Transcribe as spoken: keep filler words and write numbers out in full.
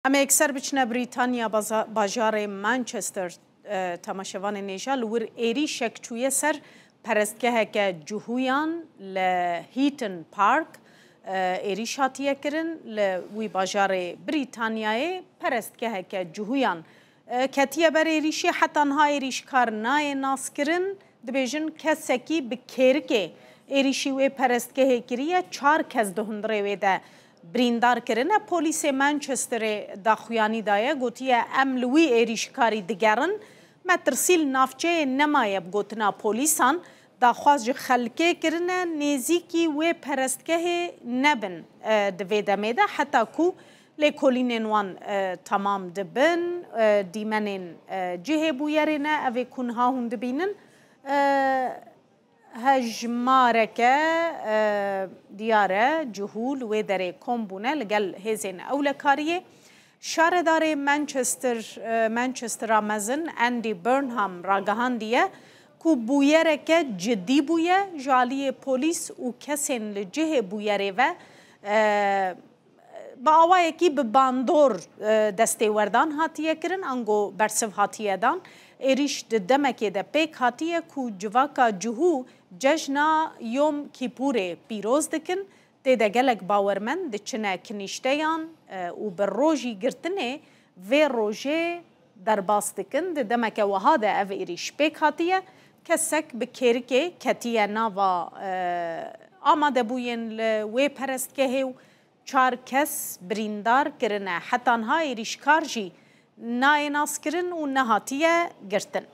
Em ê yekser biçine Brîtanya, baza-, bajarê Manchester. E, temaşevanên hêja, li wir êrîşek çûye ser perestgeheke cihûyan li Heaton Park. E, êrîş hatiye kirin li wî bajarê Brîtanyayê, perestgeheke cihûyan, e, ketiye ber êrîşê. Heta niha êrîşkar nayê naskirin. Dibêjin kesekî bi kêrikê êrîşî wê perestgehê kiriye, çar kes di hundirê wê de birîndar kirine. Polîsê Manchesterê daxuyanî daye, gotiye, "Em li wî êrîşkarî digerin. Metirsî li navçeyê nemaye." Bi gotina polîsan, daxwaz ji xelkê kirine nêzîkî wê perestgehê nebin, e, di vê demê de, heta ku lêkolînên wan, e, temam dibin, e, dîmenên, e, cihê bûyerê ne, ev ê ku niha hûn dibînin. E, hejmareke, e, diyar e, cihû li wê derê kom bûne li gel hêzên ewlekariyê. Şaredarê Manchester, e, Manchestera mezin Andy Burnham ragihandiye ku bûyereke cidî bûye, ji aliyê polîs û kesên li cihê bûyerê ve, e, bi awayekî bi bandor, e, destêwerdan hatiye kirin, ango bersiv hatiye dan. Êrîş di demekê de pêk hatiye ku civaka cihû cejna Yom Kîpûrê pîroz dikin. Tê de gelek bawermend diçine kinîşteyan, e, û bi rojî girtinê vê rojê derbas dikin. Di demeke wiha de ev êrîş pêk hatiye. Kesek bi kêrikê ketiye nava, e, amadebûyên li wê perestgehê û çar kes birîndar kirine. Heta niha êrîşkar jî nayê naskirin û nehatiye girtin.